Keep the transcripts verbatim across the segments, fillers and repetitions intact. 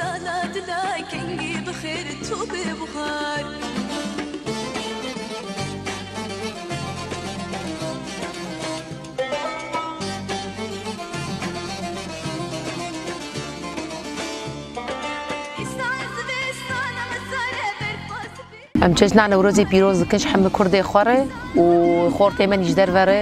Sala dila kengî bi xêr tu bê buxar. Îsal zivistana me sare berpas bê. Em cejna Newrozê pîroz dikin ji hemî Kurdê xwe re û xortê me jî ji derve re,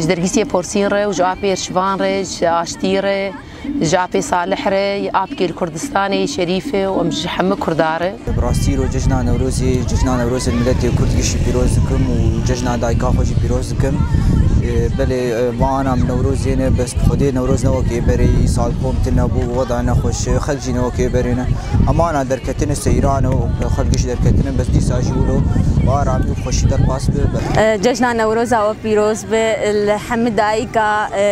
ji dergîsiyê Porsîn re û ji apê Şivan re, ji Aştî re, ji apê Salih re, apkê li Kurdistanê Şerîf e û em ji hemî Kurda re. Bi rastî îro cejna Newrozê, cejna Newrozê miletê Kurd gişî pîroz dikim û cejna dayika xwe jî pîroz dikim. E, belê, e, va ana em Newrozê ne, bes bi Xwedê Newroz ne wekê berê, îsal kom tune bû, weda nexweş e, xelk jî ne wekê berê ne. Hema ana derketine seyran û xelk jî derketine, bes dîsa jî wilo bi aramî û xweşî derpas bi. E, cejna Newroza we pîroz be, li hemî dayika, e,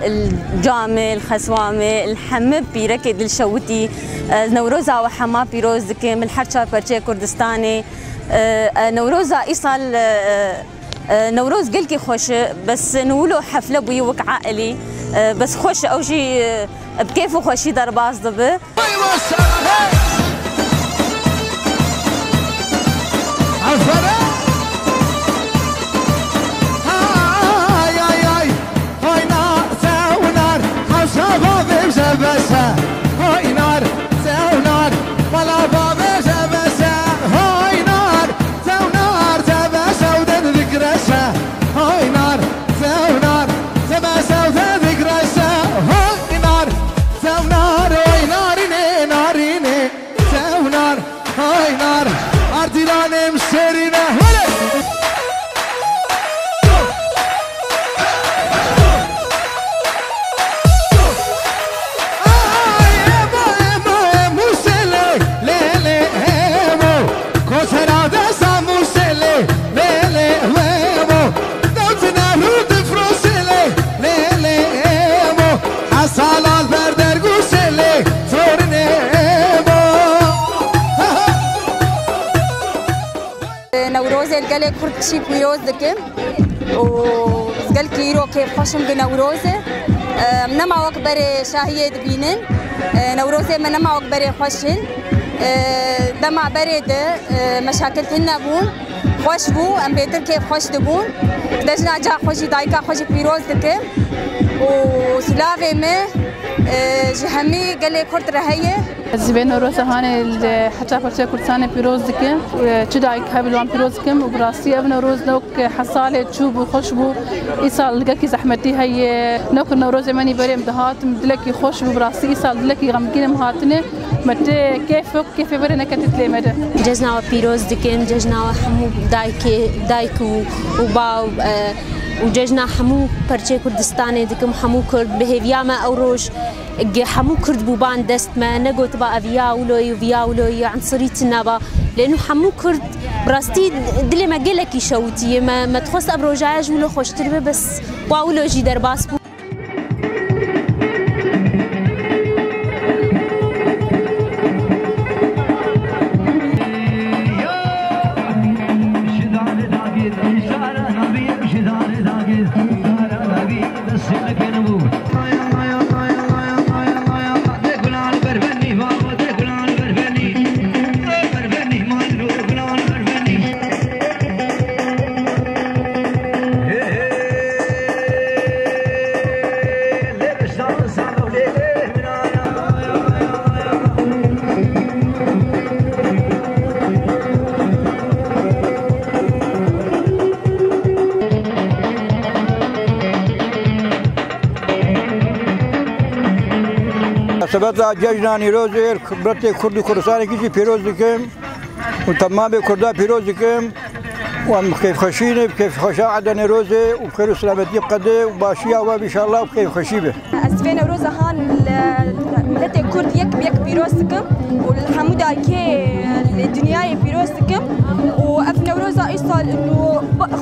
li camê, li xeswamê, li hemî pîrekê dilşewitî. E, Newroza we hema pîroz dikim, li her çar perçeyê Kurdistanê. E, e, Newroza îsal, e, e, Newroz gelkî xweş e, bes ni wilo hefle bûyî wek ailî. E, bes xweş e, ew jî, e, bi kêf û xweşî derbas dibe. Hay nar, hay nar, ardiranê min şêrîne, hele! Ay, emo, emo, emo, sele, lele, emo. Kosera desa musele, lele, emo. Dewtina rû difrosele, lele, emo. Hesalal berdergûsele, zorine, emo. Newrozê li gelê Kurd çî pîroz dikim û gelkî îro kêfxweş im bi Newrozê. Em nema wek berê şahiyê dibînin. Newrozê me nema wek berê xweş in. Dema berê de meşakil tune bûn. Xweş bû, em bêtir kêfxweş dibûn. Cejna ca xwe jî, dayika xwe jî pîroz dikim û silavê me ji hemî gelê Kurd re heye. Ez jî vê Newroza hanê li heta parçeya Kurdistanê pîroz dikim. Çi dayik hebe li wan pîroz dikim û bi rastî ev Newroz ne wek her salê çû bû, xweş bû. Îsal gelkî zehmetî heye. Ne wek Newrozê me nî berê em dihatin, dilekî xweş bû, bi rastî îsal dilekî xemgîn em hatine. Me tê kêf wek kêfê berê neketî dilê me de. Cejna we pîroz dikim, cejna we hemû dayikê, dayik û, û bav, e, û cejna hemû perçeyê Kurdistanê dikim, hemû Kurd. Bi hêviya me ew roj Ge hemû Kurd bûban dest me, negotiba ev ya wilo ye û viya wilo ye, ensirî tune ba. Lê nû hemû Kurd, bi rastî dilê me gelekî şewitiye. Me, me dixwest ev rojaya ji wilo xweştir be, bes wa wilo jî derbas bû. Sebeta cejna Nîrozê, miletê Kurd û Kurdistanê jî pîroz dikim û temamê Kurda pîroz dikim. Wan bi kêfxweşî ne, bi kêfxweşa Eda Newrozê û bi xêr û selametî biqede û başiya we inşallah bi kêfxweşî be. Ez vê Newroza han li miletê Kurd yek bi yek pîroz dikim û li hemû dayikê li dinyayê pîroz dikim û ev Newroza îsal û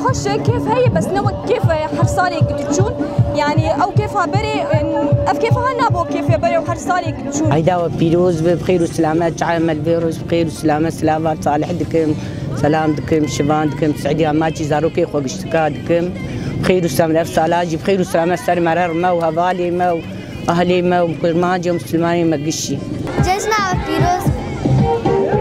xweş e, kêf heye, bes ne wek kêf her salê diçûn. Yanî ew kêfa berê, ev kêfa han nabo kêfê berê û her salê diçûn. Eyda we pîroz be, bi xêr û selamet, çawa me li vê roj bi xêr û selamet, silava Salih dikim. Selam dikim, şivan dikim, Sidiya maçî zarokê xwe giştika dikim. Xêr û selamet, ev sala jî bi xêr û selamet ser me re, me û hevalê me û Ahlê me û kurmancê û Mislimanê me gişî. Cejna we pîroz be.